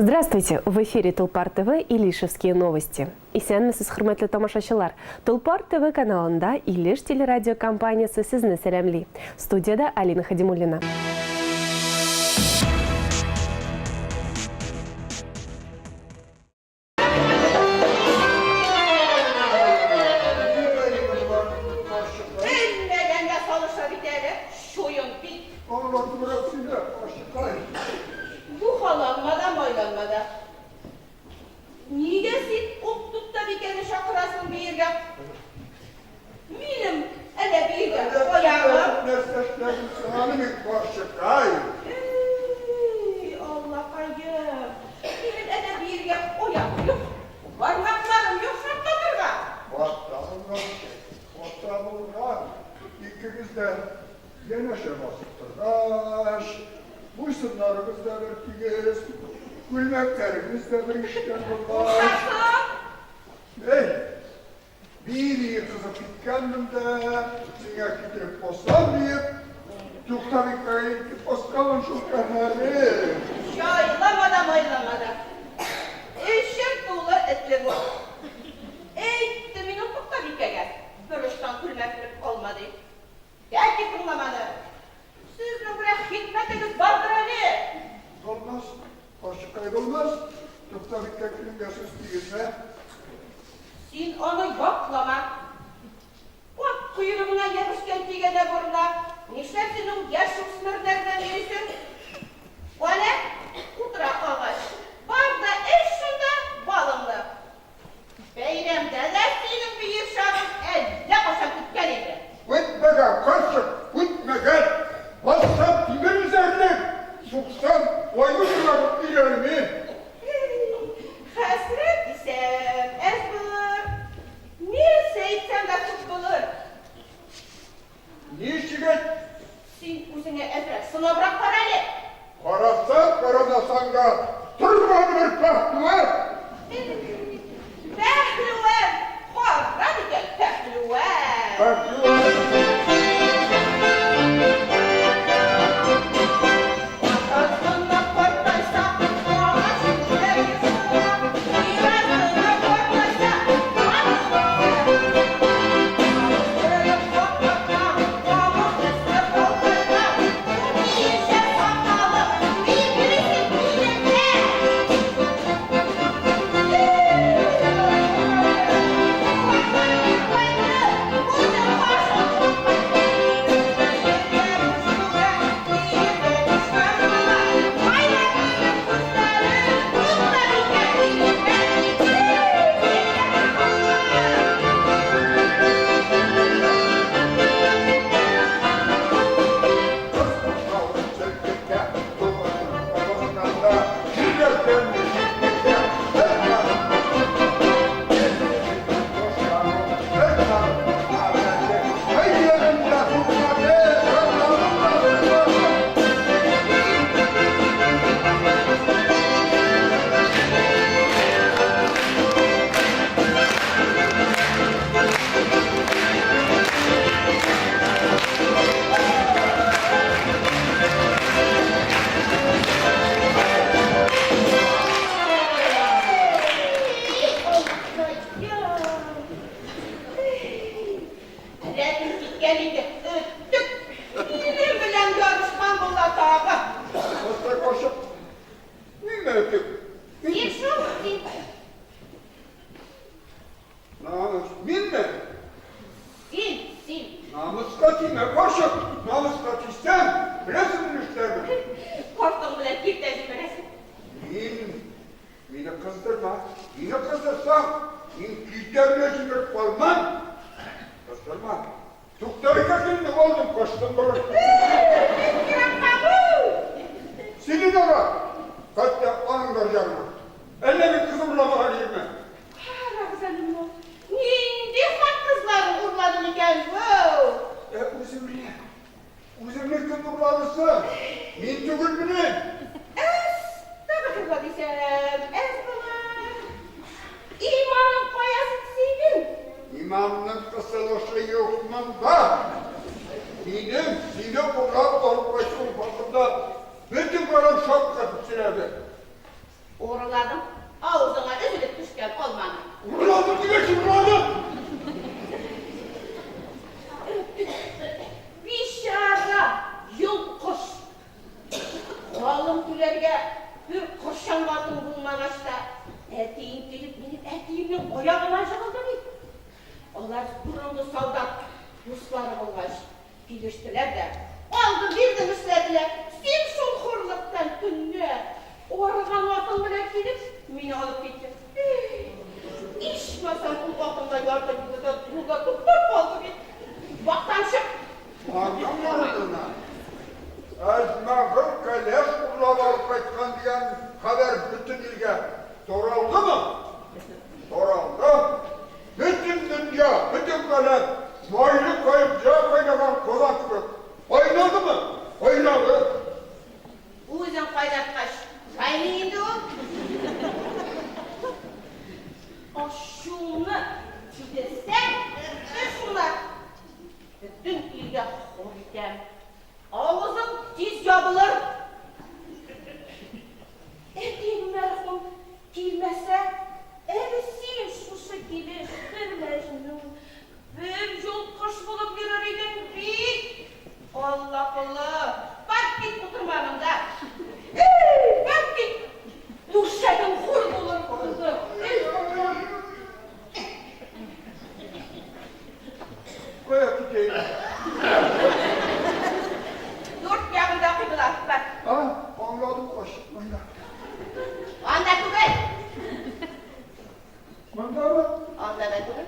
Здравствуйте! В эфире Тулпар ТВ Илишевские новости. Исәнмесез, хөрмәтле тамашачылар! Тулпар ТВ каналында Илеш телерадиокомпаниясе сезне сәламли. Студиядә Алина Хадимуллина. Белмәгәнгә салыша бит әле, чуен бит. Аңлатыбрак сөйлә, карчыкай. Бухаланма да, майланма да. Нигә син ул Туктабикәне чакырасың биергә? Минем әллә биергә аягым. Нәрсә эшләдем соң аны мин, карчыкай? Эй, Аллакаем, минем әллә биергә аягым юк, бармакларым юк шартлатырга. Хата булган, хата булган. Икегез дә янәшә басып торгач, буй-сыннарыгыз да бер тигез, күлмәкләрегез дә бер иштән булгач. Кушасың? Эй, бии-бии кызып киткәнмен дә, сиңа китереп басам диеп, Туктабикәгә илтеп басканмын шул каһәре. Җайлама да, майлама да. Эчем тулы этлек ул. Әйттем мин ул Туктабикәгә, бер очтан күлмәк элеп алма дип. Бәлки тыңламады. Сезнең берәр хикмәтегез бардыр әле. Булмас, карчыкай, булмас. Туктабикә киленгә сүз тигезмә. Син аны яклама. Ат койрыгына ябышкан тигәнәк урынына нишләп син ул яшүсмерләр белән йөрисең? Әнә, утыра агач. Бар да эч шунда балыңны. Бәйрәмдә дә синең бөек чагың әллә кайчан үткән инде. Үтмәгән, карчык, үтмәгән! Бассам тимер өзәрлек, суксам аю чыгарып өйрәнмим. Һи, хәсрәт дисәм, әз булыр, нәрсә әйтсәм дә күп булыр. Ничек әйт? Син үзеңә әзрәк сынабрак кара әле. Карасаң, карамасаң да, тормады бер пәһлевән! Пәһлевән! Харап икән, пәһлевән! Пәһлевән! Атасына картайса, агач күләге сына, ир-атына картайса, Кыз башлавын селкетә, туганын басканда, җилләрдән җилкетә, бер ягын бер ягын туктады, бер ягын да туктады. Рәтем киткән иде, өттек. Минем белән ярышкан була тагы. Кызлар карчык, нимә өтек? Син шул, син. Намус, минме? Син, син. Намуска тимә, карчык, намуска тисәң, беләсеңме нишләрмен? Картың белән киртә җимерәсең. Мин, мине кыздырма, мине кыздырсаң, мин киртә белән җимереп калмам. Кыздырма. Тукталика килде, алдым, качтым борын. Бик еракка бу. Сине дә бар, хәтта аның да җанына. Әллә мин кыз урламаган йөрмә. Карагыз әле моны. Нинди хат кызларын урлады микән бу? Ә үземне, үземне кем урлады соң? Мин түгелмени? Әстәгъфирулла дисәм, әз булыр. Иманың кая соң синең? Имамның кысылышы юк монда. Минем сине урлап алып кайтуым хакында бөтен урам шаккатып сөйләде. Урладым. Авызыңа өзелеп төшкән алманы. Урладым дигәч, урладым! Бичара йолкыш! Калым түләргә бер корчаңгатың булмагач та, әтиең килеп минем әтиемнең аягына җыгылды бит. Алар борынгы солдат дуслары булгач, килештеләр дә, алды-бирде эшләделәр. Син шул хурлыктан төнлә арыган атың белән килеп, мине алып киттең. Эй, ичмасам, ул атың да ярты юлда туктап калды бит. Бактан чык! Аның урынына Әзмәгыр кәләш урлап алып кайткан дигән хәбәр бөтен илгә таралдымы? Таралды. Бөтен дөнья, бөтен галәм майлы каекча кайнаган казан кебек кайнадымы? Кайнады. Үзең кайнаткач, кайный инде ул. Ачуыңны китерсәң, бер шуны бөтен илгә хур итәм. Авызың тиз ябылыр. Әтиең мәрхүм килмәсә, әле син шушы килеш бер мәҗнүн, бер йолкыш булып йөрер идең бит. Алла колы, бар кит, утырма монда. Эй, бар кит! Түшәгең хур булыр, кызым. Эй, Аллам. Кая китәем? Йорт ягында кыйбла бар. А, аңладым, качып монда. Анда түгел. Мондамы? Анда да түгел.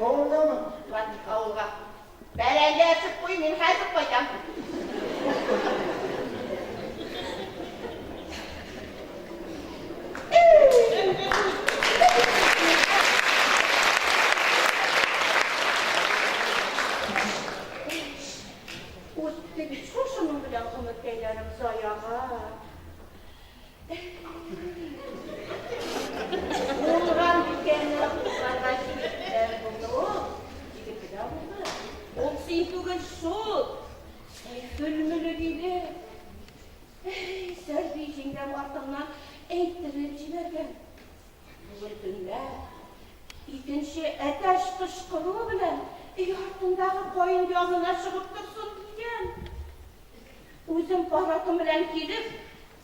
Авылгамы? Бар, авылга. Бәрәңге әрчеп куй, мин хәзер кайтам. Үтте бит шушының белән гомеркәйләрем заяга. Уңган бикәне урларга җегетләр булды ул. Егете дә булды. Ул син түгел шул. Сәйфелмөлек иде. Әй, Сәрби җиңгәм артыңнан әйттереп җибәргән. Бүген төнлә икенче әтәч кычкыруы белән өй артындагы каен янына чыгып торсын дигән. Үзем пар атым белән килеп,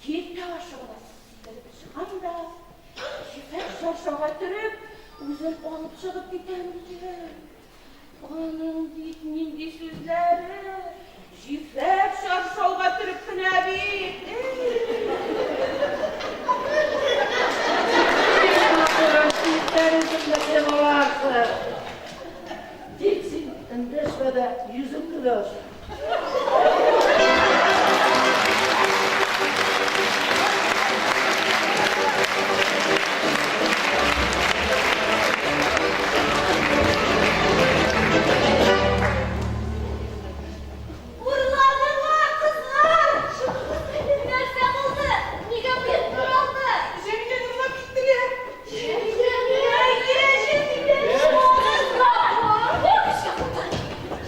киртә аша гына сикереп чыгам да, ефәк чаршауга төреп, үзем алып чыгып китәм дигән. Аның бит нинди сүзләре! Җифәк чаршауга төреп кенә бит! Матурым, иртән үзеңнеке буласың. Тик син эндәшмә дә, йөзеңне дә ач. Урладылар, кызлар! Нәрсә булды? Нигә мыек туралды? Җәмиләне урлап киттеләр. Җәмилә! Әйе, Җәмилә! Кызлар!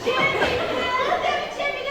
Җәмилә! Җәмилә!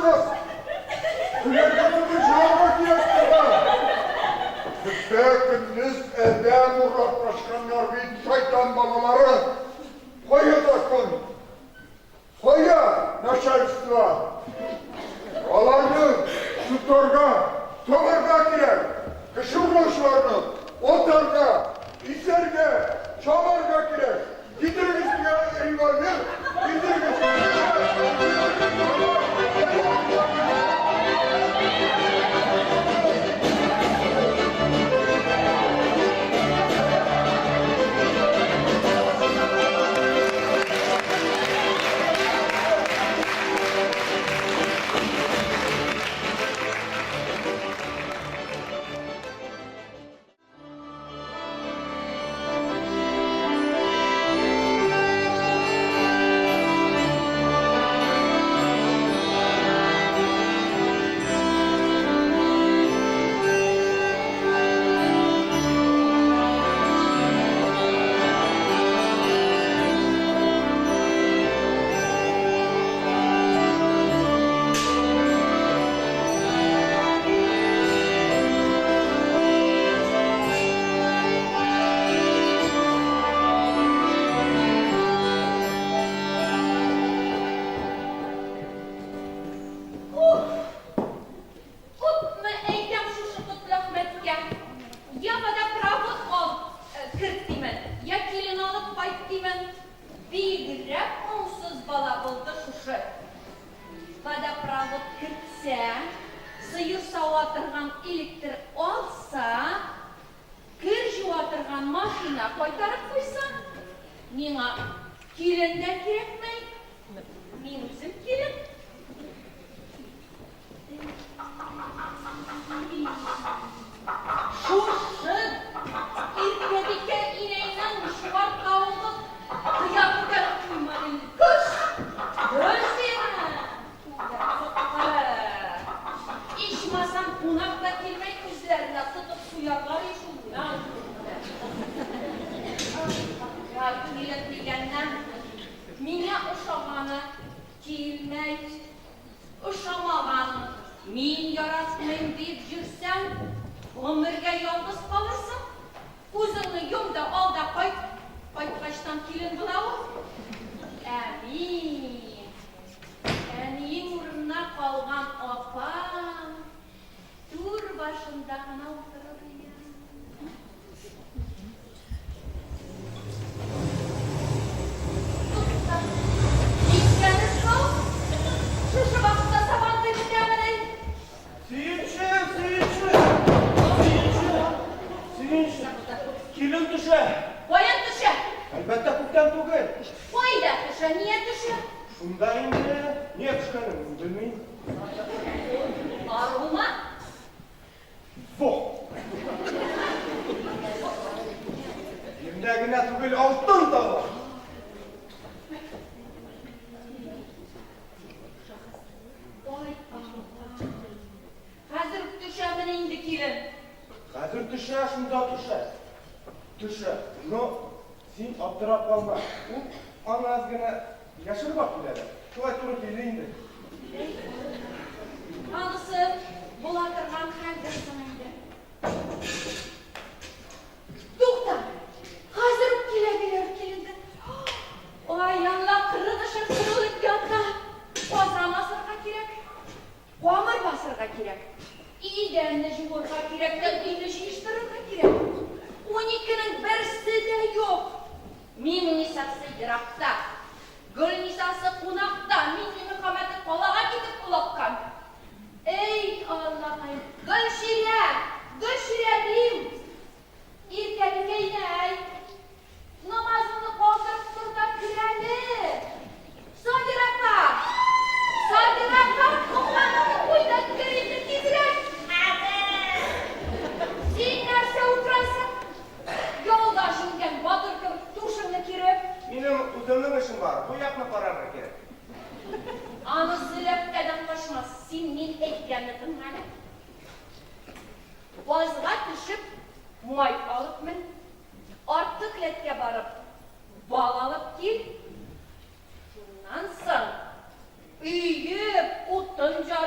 кыздырдыгыз. Көләргә түгел, җыларга кирәк монда. Көпә-көндез адәм урлап качканнар бит, шайтан балалары. Кая закон? Кая начальство? Аларны тотарга, табарга кирәк. Кеше урлаучыларны атарга, кисәргә, чабарга кирәк. Китерегез миңа револьвер! Китерегез! Ух! Күпме әйтәм шушы Котләхмәткә, я водопровод ал, керт димен, я килен алып кайт димен. Бигрәк моңсыз бала булды шушы. Водопровод кертсә, сыер сава торган электр алса, кер җуа торган машина кайтарып куйса, миңа килен дә кирәкмәй, мин үзем килен. Шушы Иркәбикә инәйнең чуар тавыгы кыя күтәреп куймады инде. Көш! Көл сиңа! Түбә суккыры! Ичмасам, кунак та килмәй, үзләренә тотып суярлар ич ул Килен дигәннән, миңа ошаганы килмәй. Ошамаганын мин яратмыйм дип йөрсәң, гомергә ялгыз калырсың. Күзеңне йом да ал да кайт. Кайткачтан килен була ул. Ә мин, әниең урынына калган апаң, түр башында гына утырыр идем. Тукта, ниткәне соң? Шушы вакытта Сабантуй бетәмени? Сөенче, сөенче, сөенче, сөенче. Килен төшә. Каян төшә? Әлбәттә, күктән түгел. Кайда төшә, нигә төшә? Шунда инде, нигә төшкәнен мин белмим. Арума? Во! Җирдә генә түгел, алтын таба. Ай, Алла. Хәзер үк төшәмен инде, килен. Хәзер төшә, шунда төшә. Төшә. Но син аптырап калма. Ул аны аз генә яшереп ак килә. Шулай туры килде инде. Анысы була торган хәлдер соң инде. Тукта! Хәзер үк килә диләр киленде. Ай, Алла, 40 эшем сырылып ята. Казан асырга кирәк. Камыр басырга кирәк. Идәнне җуырга кирәк тә өйне җыештырырга кирәк. Уникенең берсе дә юк. Миңнисасы еракта. Гөлнисасы кунакта, Миңлемөхәммәте калага китеп олаккан. Эй, Аллакаем! Гөлчирә! Гөлчирә дим! Иркәбикә инәй! Намазыңны калдырып тор да кер әле! Сабира апа! Сабира апа, комганыңны куй да кер инде тизрәк! Хәзер! Син нәрсә утырасың? Яуда җиңгән батыр кебек түшеңне киреп. Минем үземнең эшем бар, бу якны карарга кирәк. Анысы ләпкәдән качмас, син мин әйткәнне тыңла әле. Базга төшеп, май алып мен. Арткы келәткә барып, бал алып кил. Шуннан соң өеп утын җар.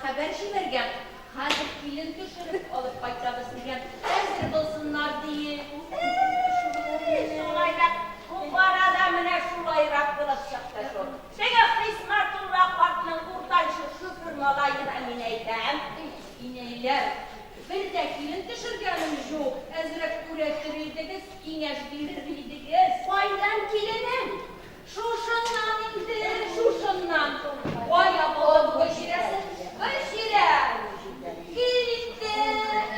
хәбәр җибәргән, хәзер килен төшереп алып кайтабыз дигән, әзер булсыннар диеп. Шулайрак, күп арада менә шулайрак булып чыкты шул. Теге Хисмәтулла картның уртанчы шөфер малаена мин әйтәм. Инәйләр, бер дә килен төшергәнем җук, әзрәк күрәтер идегез, киңәш бирер идегез. Кайдан киленең? Шушыннан инде, шушыннан. Кая булды бу Гөлчирәсе? Гөлчирә! Кил инде,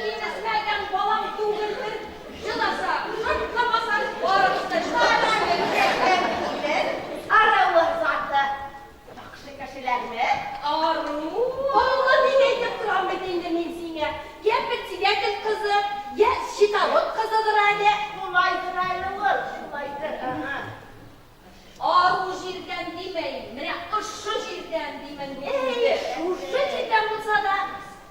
имезмәгән балаң түгелдер. Җыласа, шартламаса, барыбыз да Кара җыларбыз. төшергән килен, ыруы заты. Яхшы кешеләрме? Ару. Олы дип әйтеп торам бит инде мин сиңа. Я председатель кызы, я счетовод кызыдыр әле. Шулайдыр әле ул, шулайдыр, ага. Ару җирдән димәем, менә ошшы җирдән димен мин Әй, инде. шушы җирдән булса да,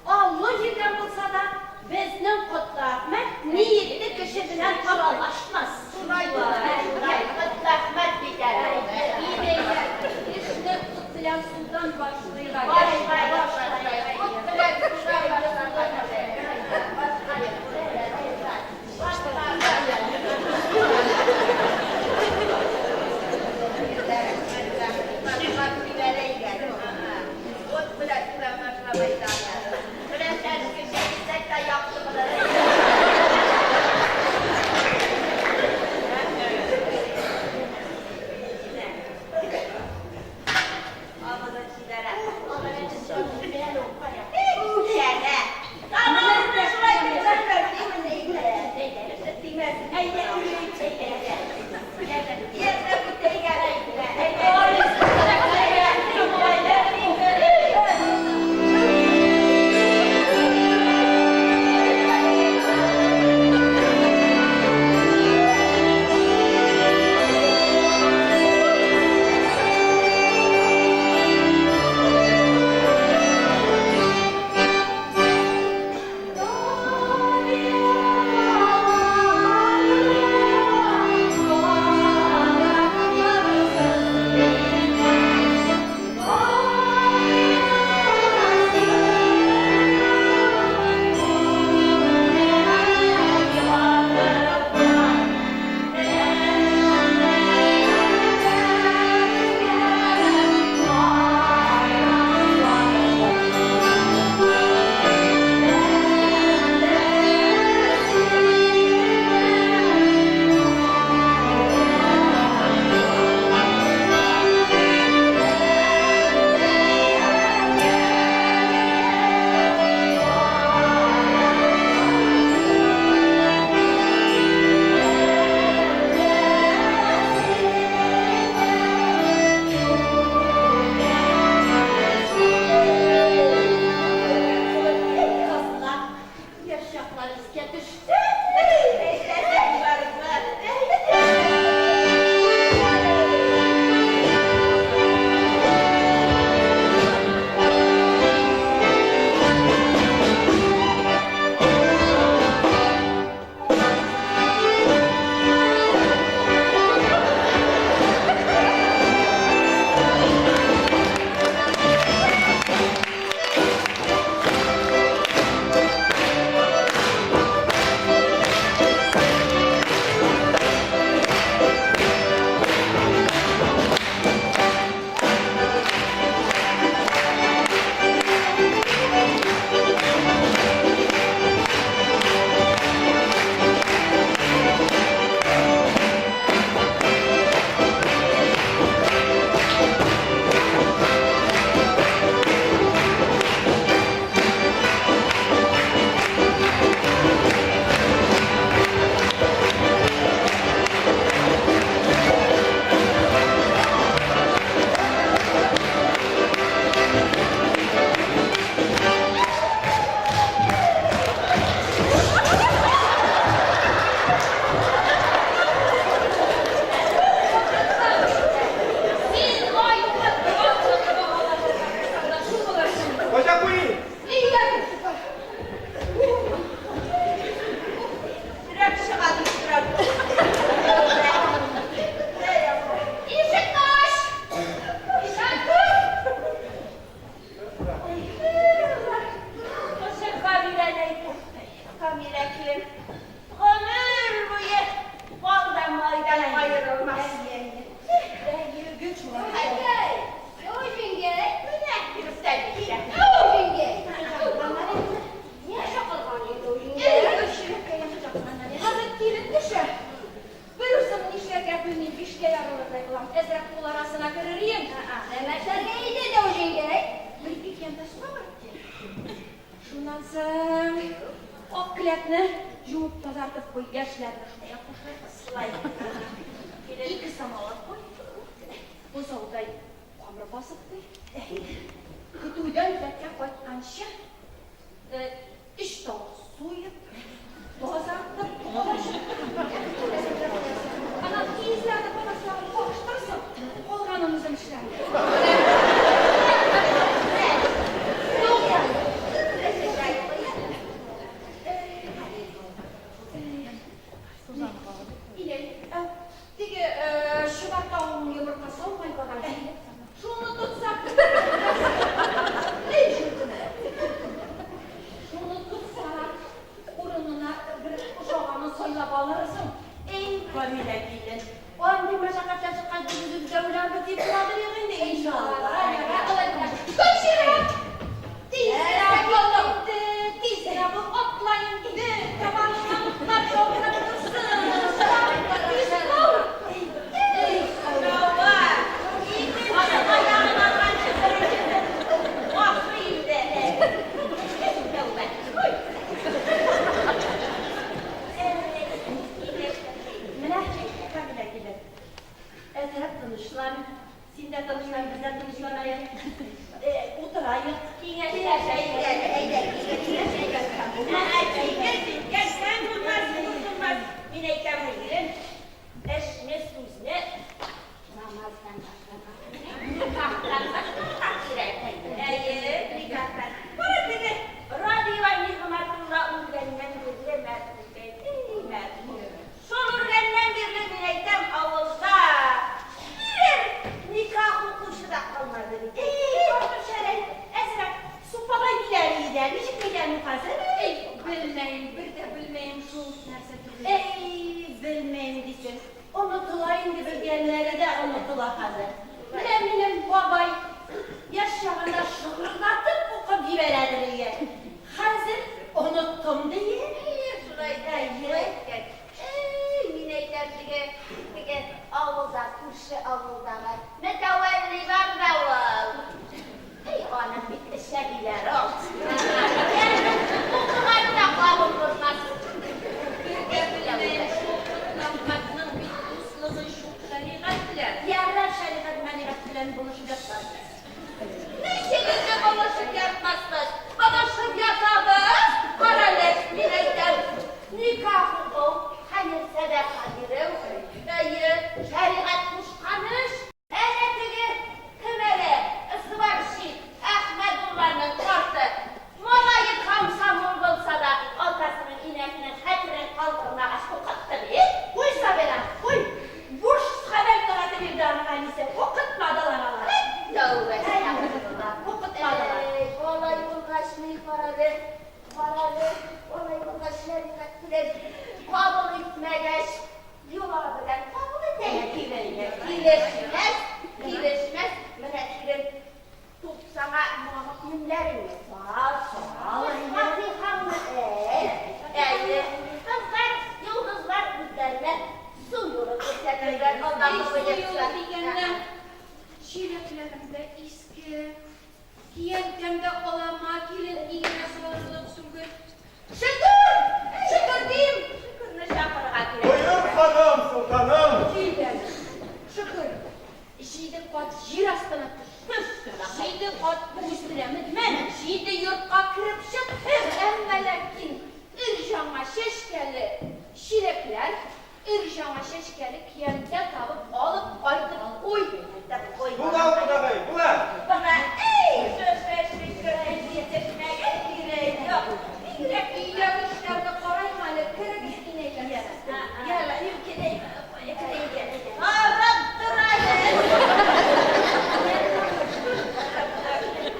аллы җирдән булса да, безнең Котлыәхмәт ниетле кеше белән аралашмас. Шулай, шулай, Котлыәхмәт бит әле. Инәйләр, эшне ут белән судан башлыйк әле. Башлай, башлай, ут белән судан башларга соң ак келәтне жуып тазартып куй, яшьләрне шунда кушарбыз. Ике самавыр куй, бозаудай камыр басып куй. Көтүдән келәткә кайтканчы өч тавык суеп, тазартып, аннан киезләрне паласларын кагыштырсың, калганын үзем эшләрмен. Инәй, теге чыбар тавыгының йомыркасы алмай бара. Шуны тотсак, шуны тотсак, урынына бер ошаганын сайлап алырсың. Эй, Камилә килен, андый мәшәкатьләр чыккач, без үзебез дә үләрбез дип тора инде, иншалла. Гөлчирә! Тизрәк бул инде, тизрәк бул, атла инде, табаныңнан утлар ялтырап торсын. Тиз бул! Эй, Сава, икенче аягын алганчы беренчесен башы инде. Тәүбә. Менә, Камилә килен, әзрәк тынычлан. Син дә тынычлан, без дә тынычланаек. Утыраек. Киңәшләшәйек әле, әйдә, киңәшләшәйек. Киңәшсәң булмас, булмас. Мин әйтәм, килен, эшне, сүзне намаздан башларга, никахтан башларга кирәк. Әйе, никахтан. Бары теге Радия Нигъмәтулла үлгәннән бирле мәрхүм, эй, мәрхүм. Шул үлгәннән бирле, мин әйтәм, авылда бер никах укучы да калмады бит. Эй, Батыр Шәрәй, әзрәк супалай диләр иде. Ничек микән ул хәзер? Эй, белмәем, бер дә белмәем шул нәрсә түгел. Эй, белмәем дисең. Онытыла инде, белгәннәре дә онытыла хәзер. Менә минем бабай яшь чагында шыгырдатып укып җибәрәдер иде. Хәзер оныттым ди. Шулай, шулай икән. Эй, мин әйтәм, теге авылда, күрше авылдагы Мөтәвәлли бар да ул. Эй, аның бит эчәгиләре аз. Укыган да кабул булмас. Бер дә белмәем шул Котләхмәтнең бит дуслыгы юк шәригать белән. Ярар, шәригать мәнигать белән булышып ятмас. Ничек инде булышып ятмаспыз? Булышып ятабыз. Карале, мин әйтәм, никах уку, хәер сәдака бирү, әйе, шәригать кушкан эш. Әнә теге кем әле, сварщик Әхмәдулланың карты. Малае комсомол булса да, атасының, инәсенең хәтерен калдырмагач укытты бит. Куй, Сабира, куй. Буш хәбәр таратып йөрде аның әнисе. Укытмадылар алар. Тәүбә, Укытмадылар. Эй, алай булгач, ни, карале, карале, алай булгач, шәригать белән кабул итмәгәч, йола белән кабул итәйек. Килешмәс, килешмәс. Менә килен, тупсаңа мамык йөннәреңне сал, Сал, әйе. Фатихаңны әйт. Әйе, кызлар, йолдызлар үзләренә су юлы күрсәтерләр. Аллаһ Эй, су юлы боерса. дигәннән, чиләкләрем дә иске, көянтәм дә алама, килен игенә салырлык түгел. Шөкер! Шөкер дим! Шөкерне чакырырга кирәк. Боер, ханым, солтаным. Кил әле, шөкер. Җиде кат җир астына төш. Җиде кат күк өстенә менмә. Җиде йортка кереп чык. Әмма ләкин өр-яңа чәчкәле чиләкләр, өр-яңа чәчкәле көянтә табып алып кайтып куй. Була, кодагый, була. Бана, эй, шушы шөкер җитешмәгән кирәк юк. Бигрәк Өйдәге эшләрне карыйм әле, керегез, инәйләр. Яла, керәй, керәй. Карап тор әле.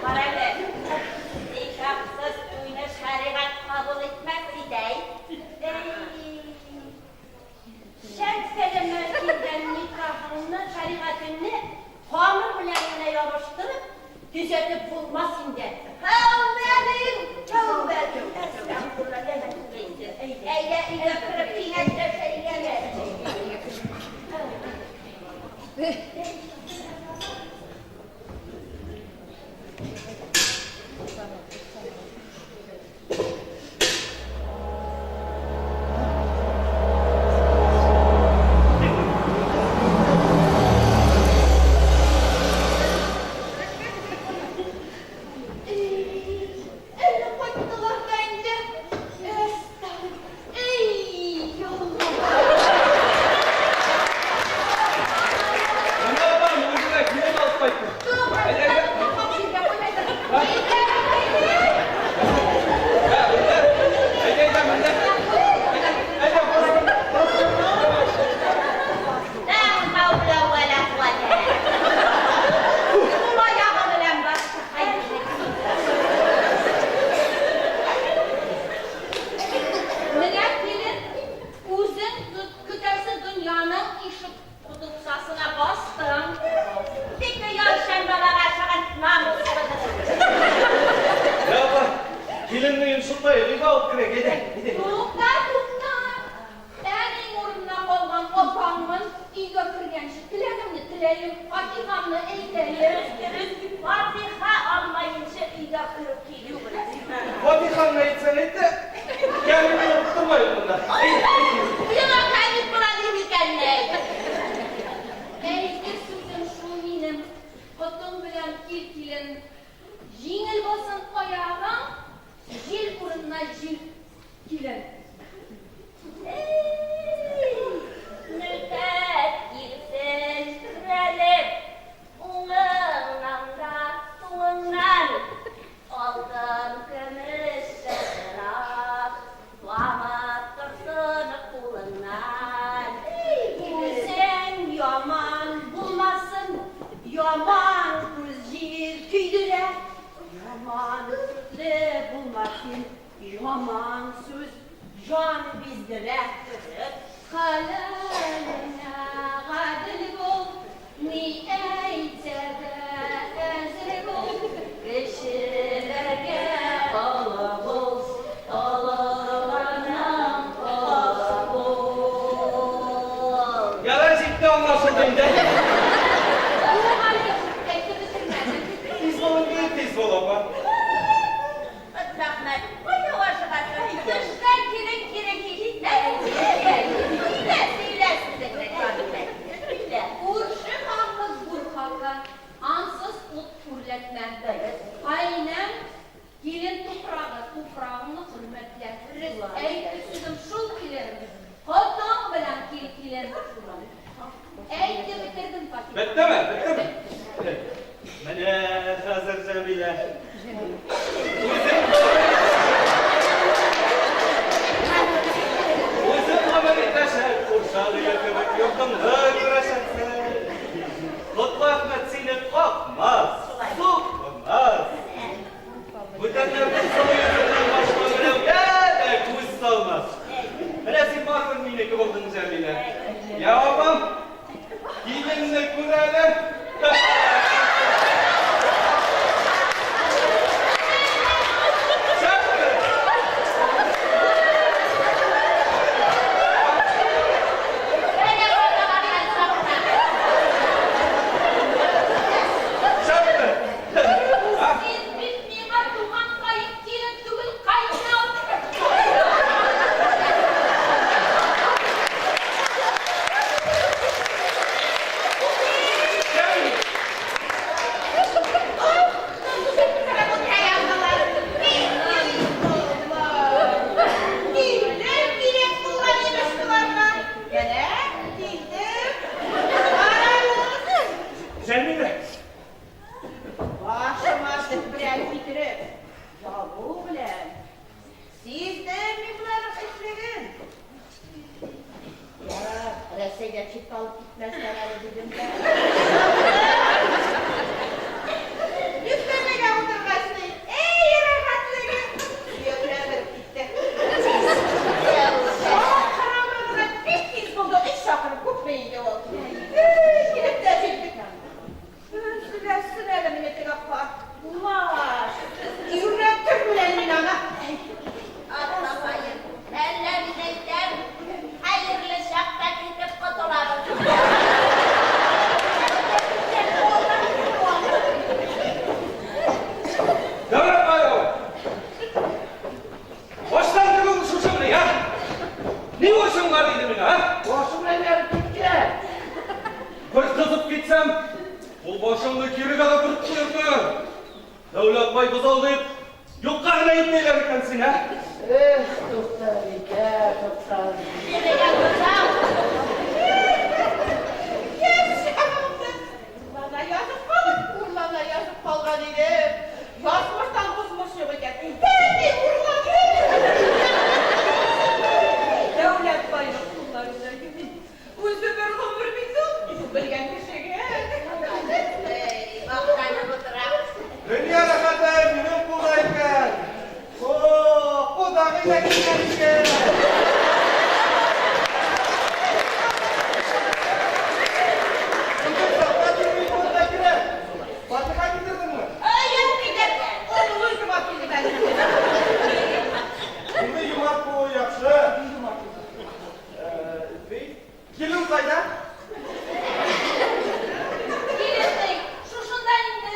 Карале, никахсыз туйны шәригать кабул итмәс иде. Эй, шәм-сәләмә килгән никахыңны, шәригатеңне камыр белән генә ябыштырып, төзәтеп булмас инде. Тәүбә, тәүбә. Әстәгъфирулла, Әйдә, өйгә кереп киңәшләшәйек әле. Ләкин яман сүз җан биздерә кебек. Хәләлеңә гадел бул, ни әйтсә дә әзер бул, кешеләргә олы бул, олыларның колы бул. Ярар, җитте, аңлашылды инде. Юк әле, әйтеп бетермәдем. Тиз бул инде, тиз бул, апа. Рәхмәт, кая ашыгасың? Төштә килен кире китмәс. Сөйлә, сөйлә сүзеңне, сөйлә. Күрше хакы гүр хакы, ансыз ут үрләтмә. Кайнәң килен туфрагы, туфрагыңны хөрмәтлә. Әйтер сүзем шул, килен. Котың белән кил, килен. Әйтеп бетердем, Фатима. Беттеме? Беттеме? Менә хәзер, Җәмилә. Үзең Үзең гомер итәчәк, курчак өе кебек йортыңны күрәчәксең. Котлы Әхмәт сине какмас, сукмас. Бүтәннәрнең сылу йөзеннән башка берәүгә дә күз салмас. Менә син барыбер минеке булдың, Җәмилә. Я, апам, киленне күр әле. Шәпме? Әнә кайда сакла. Шәпме? Син бит миңа туган каен килен түгел, кайнана. Җәмилә! Килен кирәк булган имеш боларга. Менә, килдем. Карагыз. Җәмилә! Башыма белән китереп, ябу белән. Сиздем мин боларның эшлеген. Ярар, Рәсәйгә чит алып китмәсләр әле дидем дә. Йөкләмәгә утыргач ни, әй, рәхәтлеге. Сөякләр береп китте. Чакырымы гына бик тиз булды, 3 чакрым күпме инде ул. Килеп тә җиттек. Сөйләсен әле мине теге картлар. Өйрәтер белән мин аны. Атламаен. Әллә мин әйтәм, хәерле чакта китеп котылабыз. Дәүләт байлыгы! Баштан түгел шушымны, я? Ни эшең бар иде миңа, а? Башым әйләнеп киткән. Бер кызып китсәм, ул башыңны кирегә дә борып куярмын. Дәүләт бай бозау дип, юкка гына әйтмиләр икән син, а? Эх, Туктарбикә, Туктарбикә. Кирегә бозау. Урлана язып калып, урлана язып калган идем. Язмыштан узмыш юк икән. Әни, урлады! Дәүләт байлык кулларында йөри. Үзе бер гомер бит ул, белгән кешегә. Эй, мактанып утыра. Дөнья рәхәте минем кулда икән. О, кодагый да килгән икән. Бүген сафка килми булырга кирәк. Фатиха китердеңме? Әйе, китеп, аны үзем алып килдем әле. Инде юмарт булу яхшы. Килен кайда? Килен ди, шушында инде.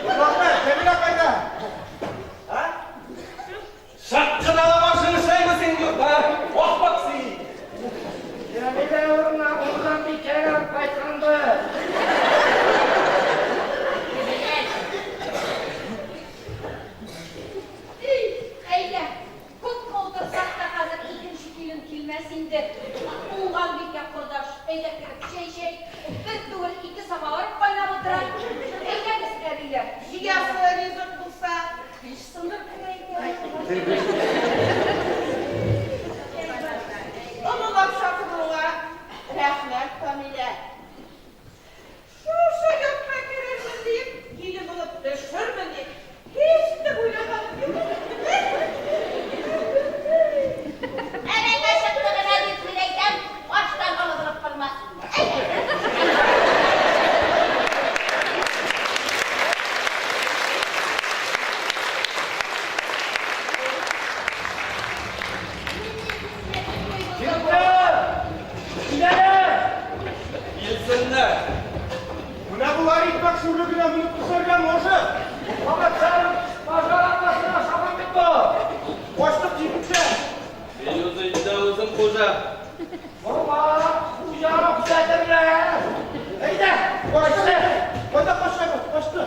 Рәхмәт, Җәмилә кайда? А? Чак кына да башың эшләйме төшәргә может. Мөхәммәтшәриф пожар аркасына ашаган бит бу. Качтык җитмичә. Мин үз өемдә үзем хуҗа. Бaba, хуҗаны күзәтерләр. Әйдә, качты. Кайда качты? Качты.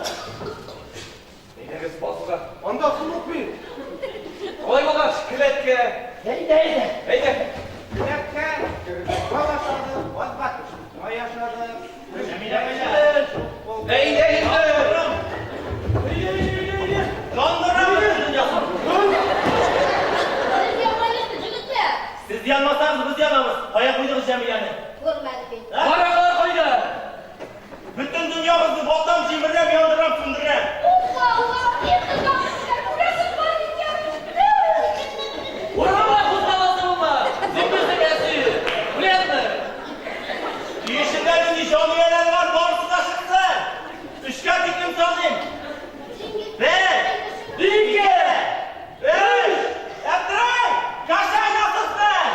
Әйдәгез базга. Анда суык бит. Алай булгач, келәткә. Әйдә, әйдә. Әйдә. Келәткә бал ашады, базга төште. Май ашады. Җәмилә кайда? Әйдә инде. Әйдә, әйдә, әйдә. Яндырам дөньясын. Сез янмагыз, егетләр. Сез янмасагыз, без янабыз. Кая куйдыгыз Җәмиләне? Күрмәдек бит. Караклар кайда? Бөтен дөньябызны батам, җимерәм, яндырам, сүндерәм. Уф, Алла, иртәгә күрәсең бар икән. Урыныңа кузгаласы булма. Син әсир. Пленный. Өй эчендә нинди җан ияләре бар, барысы да чыксын. Өчкә тиклем саныйм. Бер, ике, өч. Әптерәй! Каша ясасын!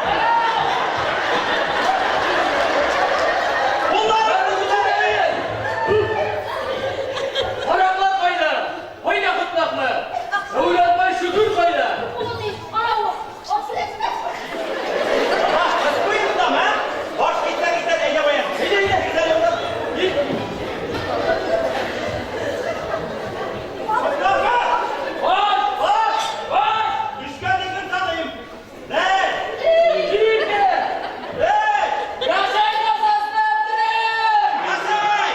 Кулларыңны күтәрегез! Караклар кайда? Кайда Котлы Әхмәт? Дәүләтбай Шөкер кайда? Ул ни, каравыл. Баш кыз там, а? Баш китсә китсә, әйдә баян. Әйдә, әйдә, китсә, әйдә. Баш! Баш! Баш! Өчкә тиклем саныйм. Бер, Ике! өч, Яшай касасына әптерәй! ясай!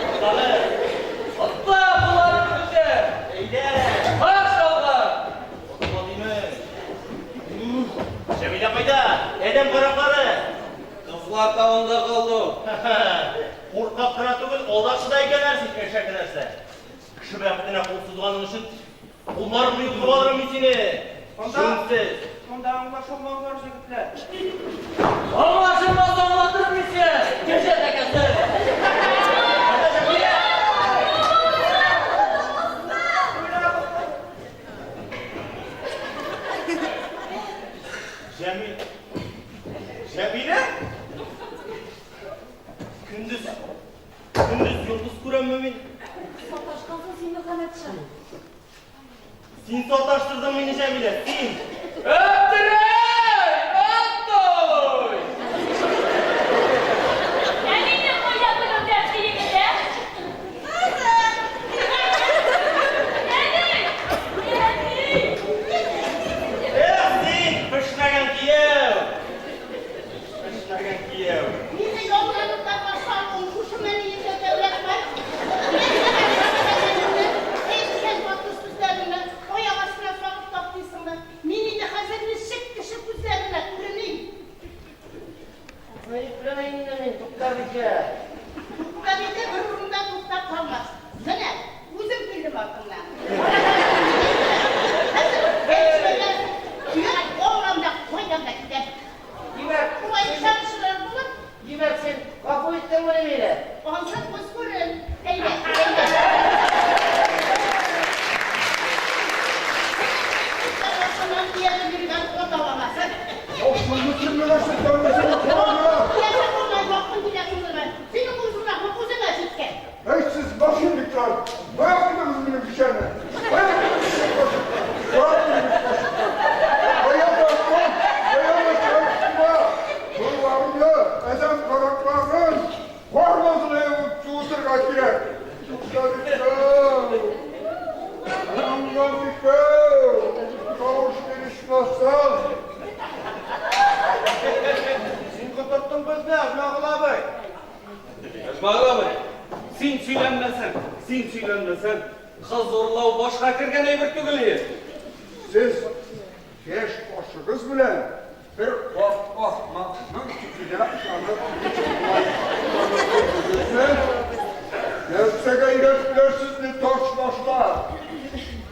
Туктале. Атла кулларын күтәр! Әйдә. Марш алга! Отма димеш. Җәмилә кайда? Адәм караклары. Кызлар тавында калды. Куркак кына түгел, алдакчы да икәннәр син, әшәке нәрсә. Кеше бәхетенә кул сузганың өчен кулларыңны йолкып алырмын мин сине. Анда- Җүнсез. Монда аңлашылмаулар, егетләр. Аңлашылмаса аңлатырмын мин сине! Кәҗә тәкәсе! Кайда Җәмилә? Җәмил. Җәмилә? Көндез көндез йолдыз күрәмме мин? Саташкансың син, Мөхәммәтша. Син саташтырдың мине, Җәмилә, син. Әптерәй! Аттой! Ә минем кайда белү дәрте егетләр? Әни! Әни! Эх, син, пешмәгән кияү. Пешмәгән кияү. Мине ялганып та башладың, шушы мәниемдә Дәүләтбай. Әйткән матур сүзләреңне аяк астына салып таптыйсыңмы? Мин инде хәзер ничек кеше күзләренә күреним? Гаеплеме инде мин, Туктабикә? Туктабикә бер урында туктап калмас. Менә, үзем килдем артыңнан. Хәзер әйтмәгән йөрәк алам да куям да китәм. Димәк, Шулай ышанычлырак булыр. димәк син гафу иттеңмени мине? Ансын күз күрер. Әйдә, әйдә. Башыннан ияреп йөргән ата баласы. Башыңны кимерәсең, тәүбәсен караңгы. Яшәп булмай, вакытың килә күңелемә. Синең үзеңә, үзеңә җиткән. Эй, сез мошенниклар! Кая куйдыгыз минем кешене? Кая куйдыгыз минем кашыкны? Кая куйдыгыз кашыкны? Кая бастым? Кая бастым? Боларны, адәм каракларын бармасына ябып суытырга кирәк. Туктабикә! Туктабикә! Тавыш бирешмәсәң! Син котырттың безне, Әжмәгул абый. Әжмәгул абый, син сөйләнмәсәң, син сөйләнмәсәң, кыз урлау башка кергән әйбер түгел ие. Сез яшь башыгыз белән бер карт ахмакның сүзенә ышанып нәрсәгә өйрәттеләр сезне таш башлар?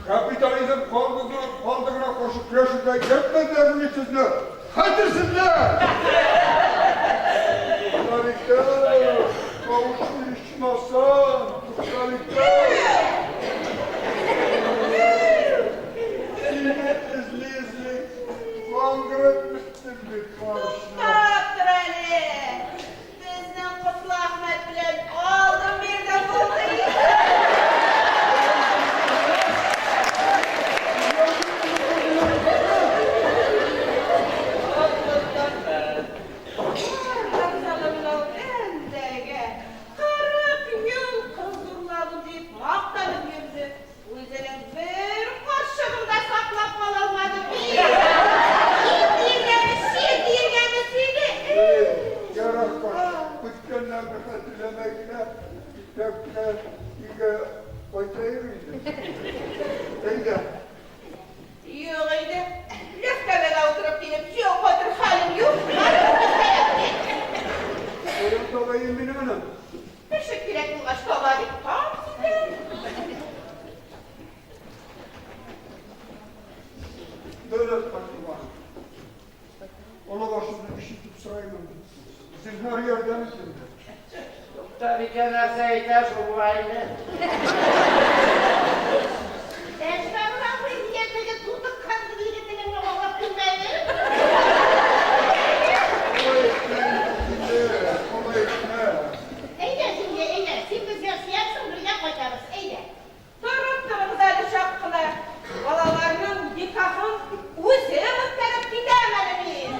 Капитализм калдыгына каршы көрәшергә өйрәтмәделәрмени сезне? Хәтерсезләр! Туктабикә, тавыш ичмасам, туктабикә! Сине эзли-эзли аңгырып беттем бит, карчык. Туктап тор әле. Безнең Котлы Әхмәт белән Тәбкә өйгә кайтаек инде. Әйдә. Юк инде. Ләфкәбәгә утырып килеп, сөяк кайтыр хәлем юк. Каян табаем мин аны? Кеше кирәк булгач таба бит. Тап син дә. Дәүләт кайтырмаган. Олы башымны ишетеп сораймын. Зинһар ярдәм ит инде. Туктабикә нәрсә әйтә, шул була инде. Әсфәнур абый нигә теге тутыккан егетеңне алып килмәде? Алай итмә инде, алай итмә. Әйдә, җиңги, әйдә, син безгә сыярсың, бергә кайтабыз, әйдә. Торып торыгыз әле чак кына, балаларның никахын үзем үткәреп китәм әле мин.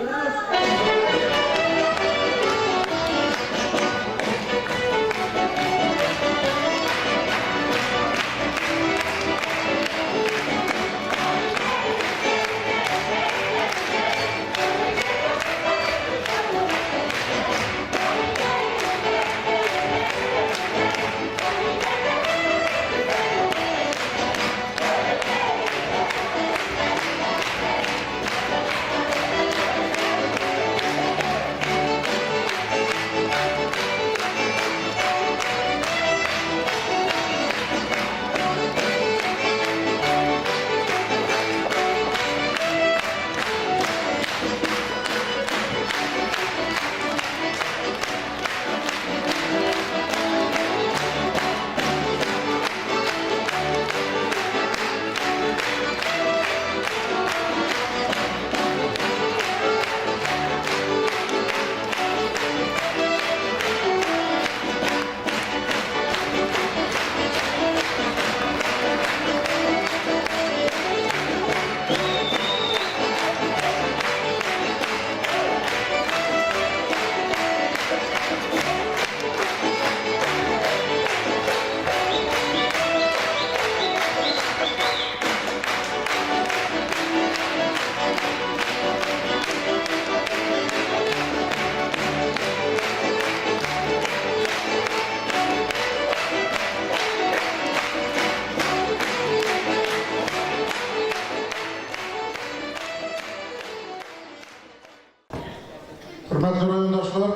Хөрмәтле райондашлар,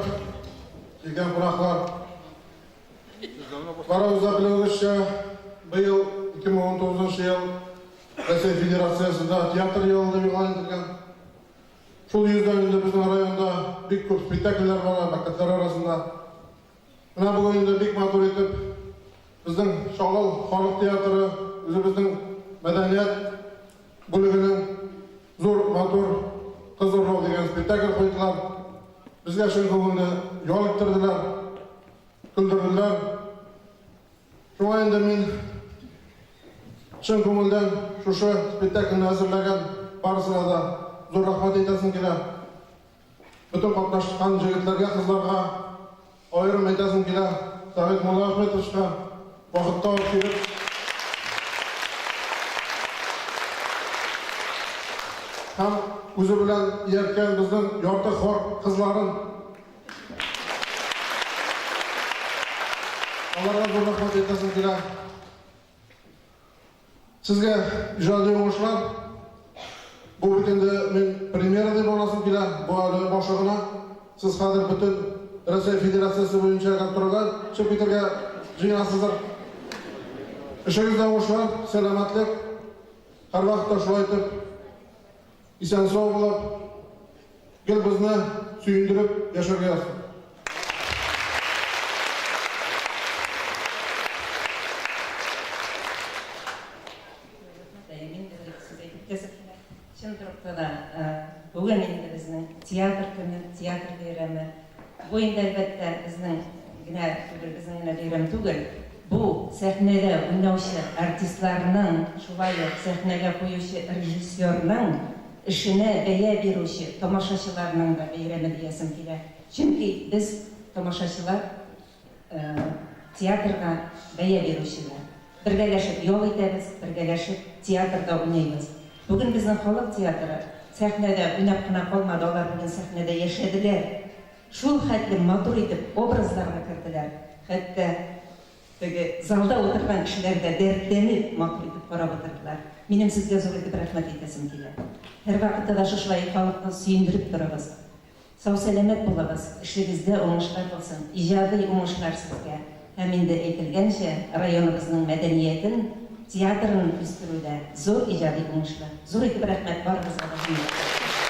килгән кунаклар. Барыгыз да белүегезчә, быел 2019 ел Рәсәй Федерациясендә театр елы дип игълан ителгән. Шул йөздән инде безнең районда бик күп спектакльләр бара мәктәпләр арасында. Менә бүген инде бик матур итеп безнең Чаллы халык театры үзебезнең мәдәният бүлегенең зур матур Кыз урлау дигән спектакль куйдылар. Безгә чын күңелле ял иттерделәр, көлдерделәр. Шуңа инде мин чын күңелдән шушы спектакльне әзерләгән барысына да зур рәхмәт әйтәсем килә. Бөтен катнашкан җегетләргә, кызларга аерым әйтәсем килә, Сәгыйть Муллаәхмәтовичка вакыт табып килеп, һәм үзе белән иярткән безнең ярты хор кызларын аларга зур рәхмәт әйтәсем килә. Сезгә иҗади уңышлар. Бу бит инде мин премьера дип аласым килә, бу әле башы гына. Сез хәзер бөтен Рәсәй Федерациясе буенча гастрольгә чыгып китәргә җыенасыздыр. Эшегездә уңышлар, сәламәтлек. Һәрвакытта шулай итеп исән-сау булып, гел безне сөендереп яшәргә язсын. Мин дә бер сүз әйтеп китәсем килә. Чын торып да, бүген инде безнең театр көне, театр бәйрәме. Бу инде, әлбәттә, безнең генә түгел, безнең генә бәйрәм түгел. Бу сәхнәдә уйнаучы артистларның, шулай ук сәхнәгә куючы режиссерның эшенә бәя бирүче тамашачыларның да бәйрәме диясем килә. Чөнки без, тамашачылар, театрга бәя бирүчеләр. Бергәләшеп ял итәбез, бергәләшеп театрда уйныйбыз. Бүген безнең халык театры сәхнәдә уйнап кына калмады, алар бүген сәхнәдә яшәделәр. Шул хәтле матур итеп образларга керделәр, хәтта. Теге залда утырган кешеләр дә дәртләнеп, матур итеп карап утырдылар. Минем сезгә зур итеп рәхмәт әйтәсем килә. Һәрвакытта да шушылай халыкны сөендереп торыгыз. Сау-сәламәт булыгыз, эшегездә уңышлар булсын, иҗади уңышлар сезгә һәм инде әйтелгәнчә, районыбызның мәдәниятен, театрын үстерүдә зур иҗади уңышлар. Зур итеп рәхмәт барыгызга да һәммәгезгә.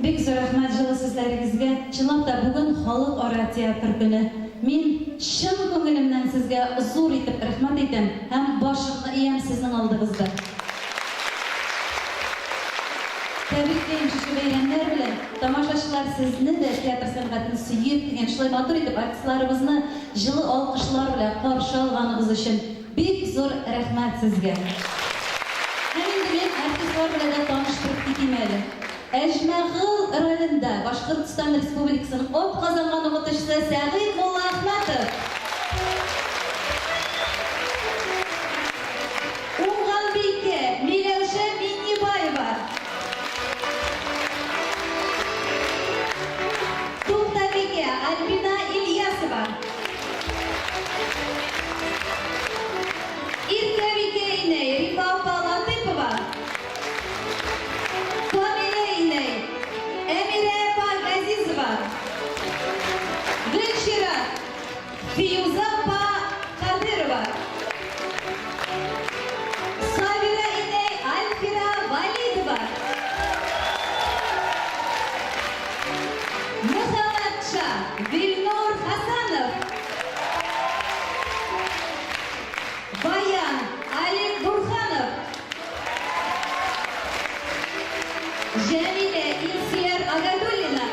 Бик зур рәхмәт җылы сүзләрегезгә. Чынлап та, бүген Халыкара театр көне. Мин чын күңелемнән сезгә зур итеп рәхмәт әйтәм һәм башымны иям сезнең алдыгызда. Тәбриклим шушы бәйрәмнәр белән. Тамашачылар сезне дә театр сәнгатен сөеп дигән шулай матур итеп артистларыбызны җылы алкышлар белән каршы алганыгыз өчен бик зур рәхмәт сезгә. Һәм инде мин артистлар белән дә таныштырып китим әле. Әҗмәгыл ролендә Башкортстан Республикасының атказанган укытучысы Сәгыйть Муллаәхмәтов. Уңганбикә Миләүшә Миннебаева. Туктабикә Альбина Ильясова. Иркәбикә инәй Рифа апа Латыйпова. Камилә инәй, Әмирә апа Газизова. Гөлчират, Фиюза апа Кадырова. Сабира инәй Альфира Валидова. Мөхәммәтша Вилнур Хәсәнов. Баян Алик Бурханов. Җәмилә Илсөяр Агадуллина.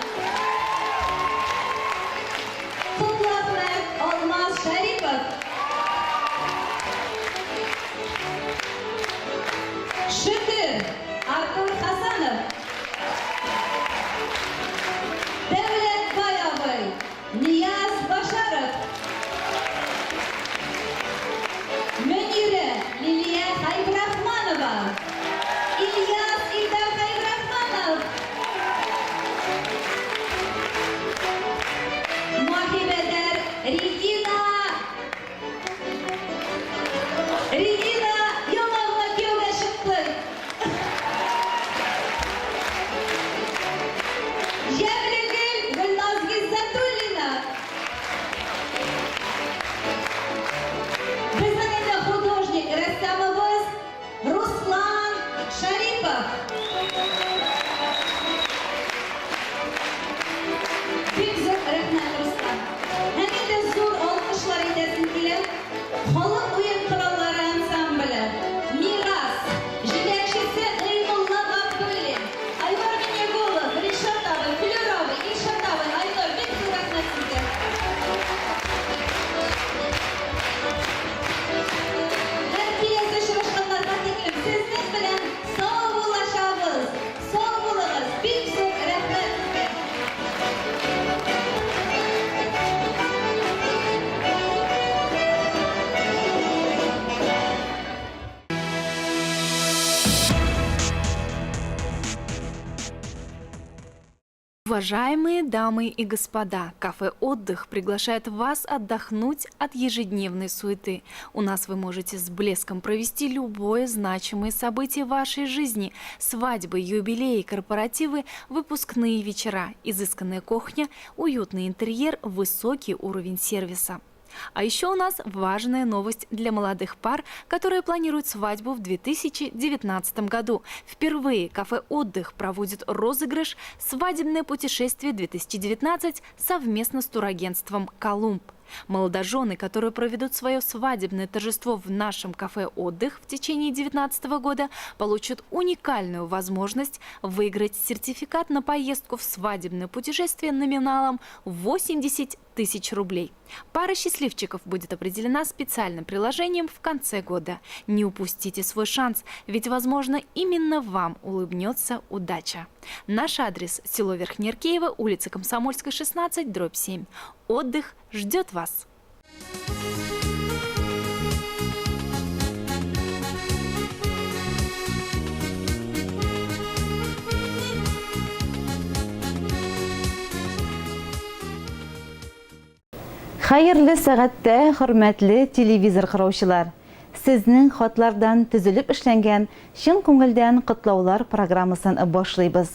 Котлыәхмәт Алмаз Шәрипов. Шөкер Артур Хәсәнов. Дәүләтбай абый Нияз Башаров. Мөнирә Лилия Хәйбрахманова. Ильяс Илдар Хәйбрахманов. Маһибәдәр Регина Регина яңа гына кияүгә чыкты. Җәмлегөл Гөлназ Гыйззәтуллина. Безнең инде художник рәссамыбыз Руслан Шәрипов. Бик зур рәхмәт, Руслан. Һәм инде зур алкышлар әйтәсем килә. Халык уен кораллары ансамбле Мирас, җитәкчесе Гыйнулла Габдуллин, Айвар Миннеголов, Ришат абый, Флюр абый, Илшат абый, Айнур, бик зур рәхмәт сезгә. Һәм киләсе очрашканнарга тиклем сезнең белән саубуллашабыз. Сау булыгыз, бик зур рәхмәт сезгә. Уважаемые дамы и господа, кафе «Отдых» приглашает вас отдохнуть от ежедневной суеты. У нас вы можете с блеском провести любое значимое событие вашей жизни – свадьбы, юбилеи, корпоративы, выпускные вечера, изысканная кухня, уютный интерьер, высокий уровень сервиса. А еще у нас важная новость для молодых пар, которые планируют свадьбу в 2019 году. Впервые кафе «Отдых» проводит розыгрыш «Свадебное путешествие 2019» совместно с турагентством «Колумб». Молодожены, которые проведут свое свадебное торжество в нашем кафе «Отдых» в течение 2019 года, получат уникальную возможность выиграть сертификат на поездку в свадебное путешествие номиналом 80 тысяч рублей. Пара счастливчиков будет определена специальным приложением в конце года. Не упустите свой шанс, ведь, возможно, именно вам улыбнется удача. Наш адрес – село Верхнеиркеево, улица Комсомольская, 16, дробь 7. Отдых ждет вас! Хәерле сәгатьтә, хөрмәтле телевизор караучылар! Сезнең хатлардан төзелеп эшләнгән Чын күңелдән котлаулар программасын башлыйбыз.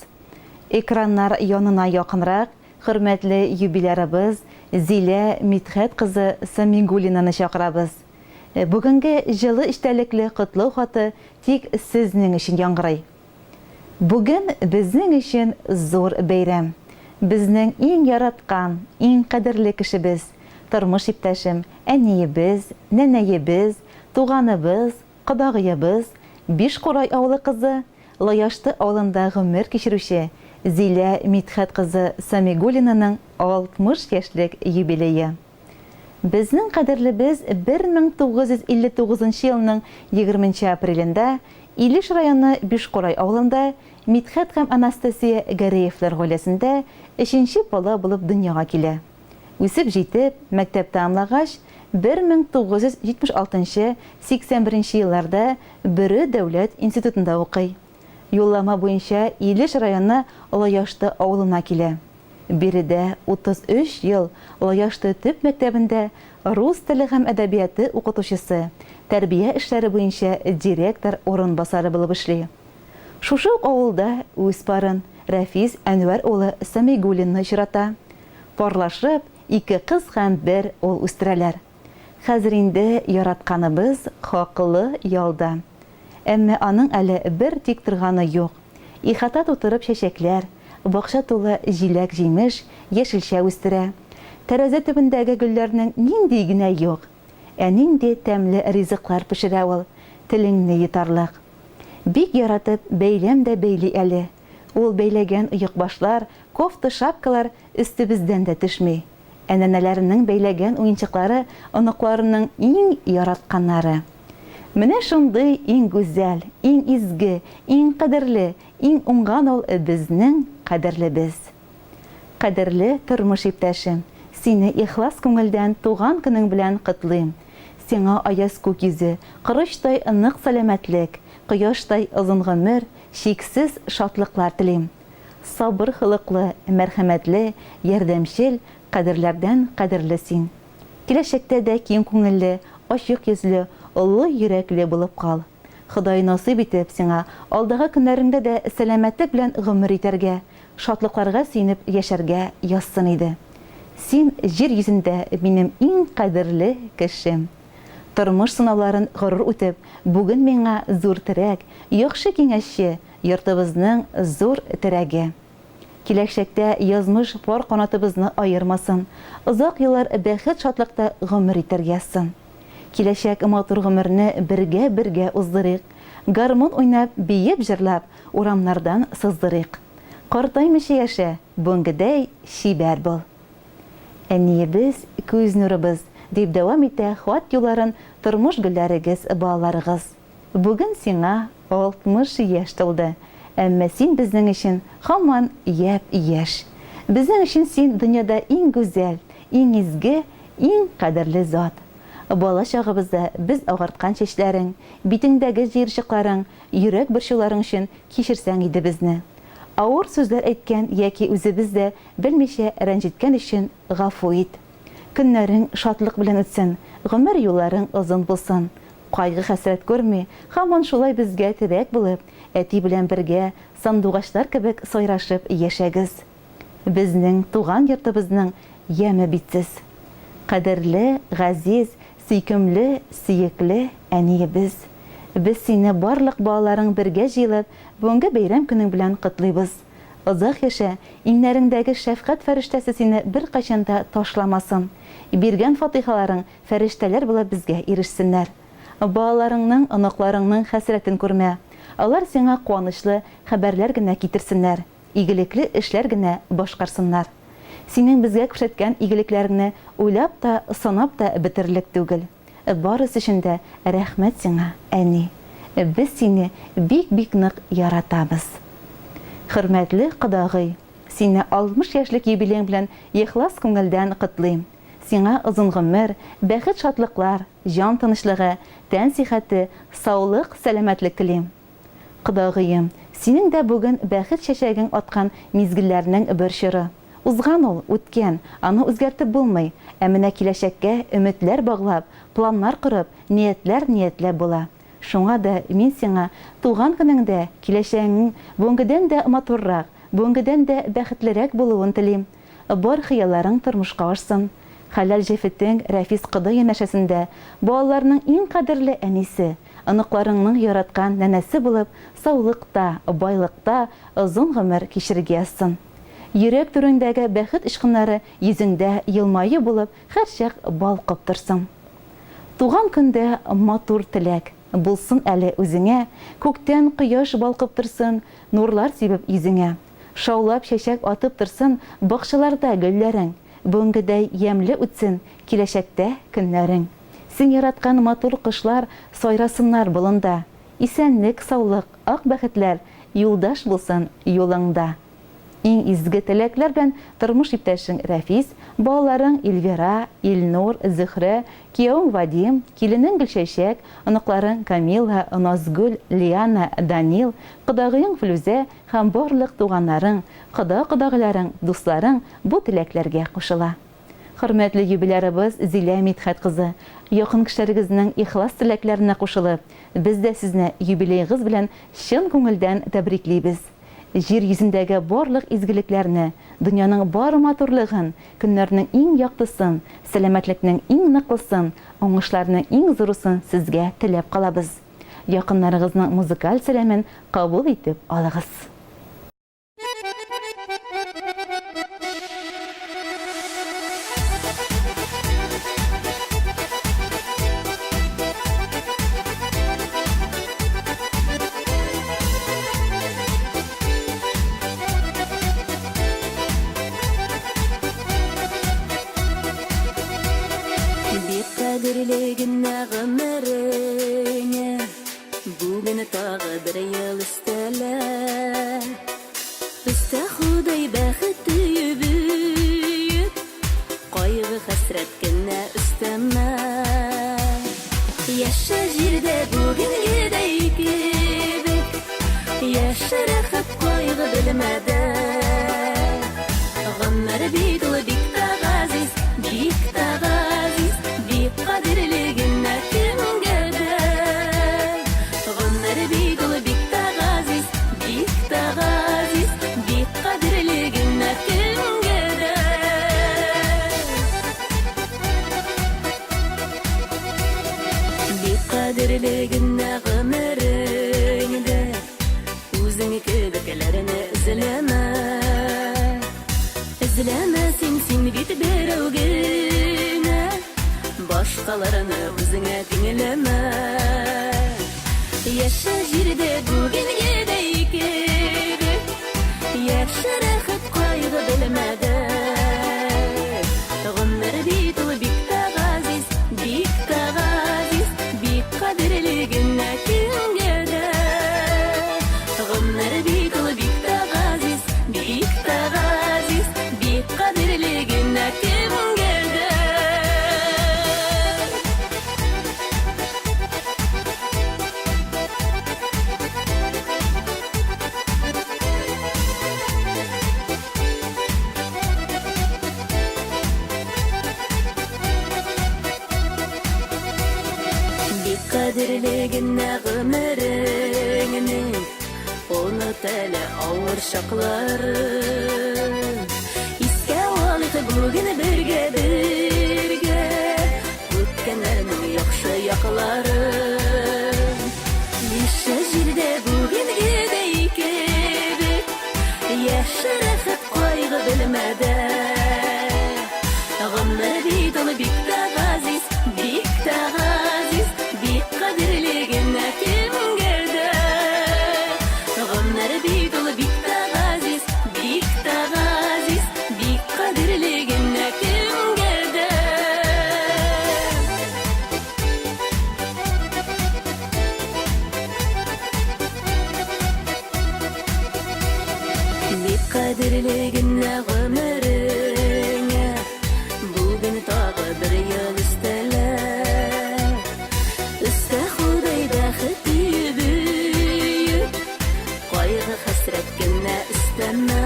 Экраннар янына якынрак хөрмәтле юбилярыбыз Зилә Мидхәт кызы Самигуллинаны чакырабыз. Бүгенге җылы эчтәлекле котлау хаты тик сезнең өчен яңгырый. Бүген безнең өчен зур бәйрәм. Безнең иң яраткан, иң кадерле кешебез, тормыш иптәшем, әниебез, нәнәебез, туганыбыз, кодагыебыз, Бишкурай авылы кызы, Лояшты авылында гомер кичерүче Зилә Мидхәт кызы Самигуллинаның 60 яшьлек юбилее. Безнең кадерлебез 1959 нчы елның 20 нче апрелендә Илеш районы Бишкурай авылында Мидхәт һәм Анастасия Гәрәевләр гаиләсендә өченче бала булып дөньяга килә. Үсеп җитеп, мәктәп тәмамлагач, 1976 нчы, 81 нче елларда Бөре дәүләт институтында укый. Юллама буенча Илеш районы Олыяшты авылына килә. Биредә 33 ел Лояшты төп мәктәбендә рус теле һәм әдәбияты укытучысы, тәрбия эшләре буенча директор урынбасары булып эшли. Шушы ук авылда үз парын, Рәфис Әнвәр улы Сәмигуллинны очрата. Парлашып, ике кыз һәм бер ул үстерәләр. Хәзер инде яратканыбыз хаклы ялда. Әмма аның әле бер тик торганы юк. Ихата тутырып чәчәкләр, бакча тулы җиләк-җимеш, яшелчә үстерә. Тәрәзә төбендәге гөлләрнең ниндие генә юк! Ә нинди тәмле ризыклар пешерә ул, телеңне йотарлык. Бик яратып бәйләм дә бәйли әле. Ул бәйләгән оекбашлар, кофта-шапкалар өстебездән дә төшми. Ә нәнәләренең бәйләгән уенчыклары оныкларының иң яратканнары. Менә шундый иң гүзәл, иң изге, иң кадерле, иң уңган ул безнең кадерлебез. Кадерле тормыш иптәшем, сине ихлас күңелдән туган көнең белән котлыйм. Сиңа аяз күк йөзе, корычтай нык сәламәтлек, кояштай озын гомер, чиксез шатлыклар телим. Сабыр холыклы, мәрхәмәтле, ярдәмчел, кадерләрдән кадерле син. Киләчәктә дә киң күңелле, ачык йөзле, олы йөрәкле булып кал. Ходай насыйп итеп, сиңа алдагы көннәреңдә дә сәламәтлек белән гомер итәргә, шатлыкларга сөенеп яшәргә язсын иде. Син җир йөзендә минем иң кадерле кешем. Тормыш сынауларын горур үтеп, бүген миңа зур терәк, яхшы киңәшче, Йортыбызның зур терәге. Киләчәктә язмыш пар канатыбызны аермасын, озак еллар бәхет-шатлыкта гомер итәргә язсын. Киләчәк матур гомерне бергә-бергә уздырыйк, гармун уйнап, биеп-җырлап, урамнардан сыздырыйк. Картаймыйча яшә, бүгенгедәй чибәр бул. Әниебез, күз нурыбыз, дип дәвам итә хат юлларын тормыш гөлләрегез, балаларыгыз. Бүген сиңа 60 яшь тулды, әмма син безнең өчен һаман япь-яшь. Безнең өчен син дөньяда иң гүзәл, иң изге, иң кадерле зат. Бала чагыбызда без агарткан чәчләрең, битеңдәге җыерчыкларың, йөрәк борчуларың өчен кичерсәң иде безне. Авыр сүзләр әйткән яки үзебез дә белмичә рәнҗеткән өчен гафу ит. Көннәрең шатлык белән үтсен, гомер юлларың озын булсын. Кайгы-хәсрәт күрми, һаман шулай безгә терәк булып, әти белән бергә сандугачлар кебек сайрашып яшәгез. Безнең туган йортыбызның яме бит сез. Кадерле, газиз, сөйкемле, сөекле әниебез! Без сине барлык балаларың бергә җыелып, бүгенге бәйрәм көнең белән котлыйбыз. Озак яшә, иңнәреңдәге шәфкать фәрештәсе сине беркайчан да ташламасын. Биргән фатыйхаларың фәрештәләр булып безгә ирешсеннәр. Балаларыңның, оныкларыңның хәсрәтен күрмә. Алар сиңа куанычлы хәбәрләр генә китерсеннәр, игелекле эшләр генә башкарсыннар. Синең безгә күрсәткән игелекләреңне уйлап та, санап та бетерерлек түгел. Барысы өчен дә рәхмәт сиңа, әни. Без сине бик-бик нык яратабыз. Хөрмәтле кодагый, сине 60 яшьлек юбилеең белән ихлас күңелдән котлыйм. Сиңа озын гомер, бәхет-шатлыклар, җан тынычлыгы, тән сихәте, саулык, сәламәтлек телим. Кодагыем, синең дә бүген бәхет чәчәгең аткан мизгелләрнең бер чоры. Узган ул, үткән, аны үзгәртеп булмый, ә менә киләчәккә өметләр баглап, планнар корып, ниятләр ниятләп була. Шуңа да мин сиңа туган көнеңдә киләчәгеңнең бүгенгедән дә матуррак, бүгенгедән дә бәхетлерәк булуын телим. Бар хыялларың тормышка ашсын. Хәләл җефетең Рәфис кода янәшәсендә балаларның иң кадерле әнисе, оныкларыңның яраткан нәнәсе булып, саулыкта, байлыкта озын гомер кичерергә язсын. Йөрәк түреңдәге бәхет очкыннары йөзеңдә елмаю булып һәрчак балкып торсын. Туган көндә матур теләк булсын әле үзеңә, күктән кояш балкып торсын, нурлар сибеп йөзеңә. Шаулап чәчәк атып торсын бакчаларда гөлләрең, бүгенгедәй ямьле үтсен киләчәктә көннәрең. Син яраткан матур кошлар сайрасыннар болында. Исәнлек, саулык, ак бәхетләр юлдаш булсын юлыңда. Иң изге теләкләр белән тормыш иптәшең Рәфис, балаларың Эльвира, Илнур, Зөһрә, киявең Вадим, киленең Гөлчәчәк, оныкларың Камила, Назгөл, Лиана, Данил, кодагыең Флүзә һәм барлык туганнарың, кода-кодагыйларың, дусларың бу теләкләргә кушыла. Хөрмәтле юбилярыбыз Зилә Мидхәт кызы, якын кешеләрегезнең ихлас теләкләренә кушылып, без дә сезне юбилеегыз белән чын күңелдән тәбриклибез. Җир йөзендәге барлык изгелекләрне, дөньяның бар матурлыгын, көннәрнең иң яктысын, сәламәтлекнең иң ныклысын, уңышларның иң зурысын сезгә теләп калабыз. Якыннарыгызның музыкаль сәламен кабул итеп алыгыз. Бик кадерле генә гомереңә Бүген тагы бер ел өстәлә. Өстә Ходай бәхет өеп-өеп, Кайгы-хәсрәт кенә өстәмә. Яшә җирдә бүгенгедәй кебек, Яшә рәхәт кайгы белмәдә. Гомер бит ул бик тә газиз, бик тә газиз, Бик кадерле генә кемгә дә. Гомер бит ул бик тә газиз, бик тә газиз, Бик кадерле генә кемгә дә. Бик кадерле генә гомереңдә Үзең кебекләрне эзләмә. Эзләмә син, син бит берәү генә, Башкаларны үзеңә тиңләмә. Яшә җирдә бүгенгедәй кебек, Яшә рәхәт кайгы белмәдә. Гомер бит ул бик тә газиз, бик тә газиз, Бик кадерле генә кемгә дә. Гомер бит ул бик тә газиз, бик тә газиз, Бик кадерле генә кемгә дә. Бик кадерле генә гомереңне, Оныт әле авыр чакларын. Искә алыйк бүген бергә бергә Үткәннәрнең яхшы якларын. Яшә җирдә бүгенгедәй кебек, Яшә. кадерле генә гомереңә Бүген тагы бер ел өстәлә. Өстә Ходай бәхет өеп, Кайгы-хәсрәт кенә өстәмә.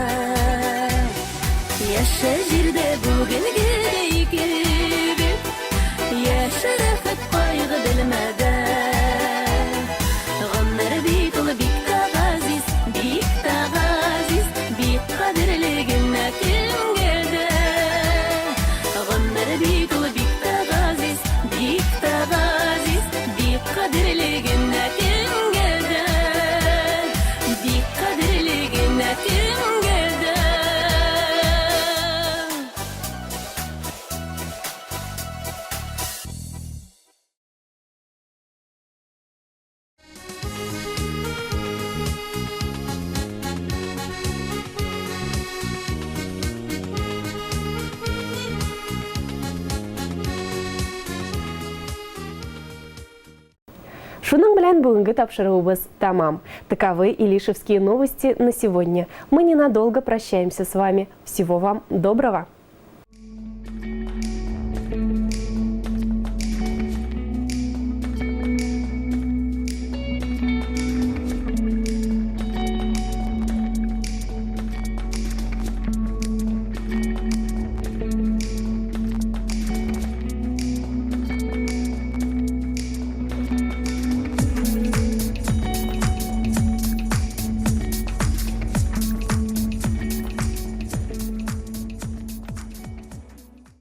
Яшә җирдә бүгенгедәй кебек, Яшә рәхәт кайгы белмәдән. Гомер бит ул бик тә газиз, бик тә газиз, Бик кадерле генә кемгә дә. Гомер бит ул бик тә газиз, бик тә газиз, Бик кадерле генә кемгә дә. Бик кадерле генә кемгә дә. Шуның белән бүгенге тапшыруыбыз тәмам. Таковы Илишевские новости на сегодня. Мы ненадолго прощаемся с вами. Всего вам доброго!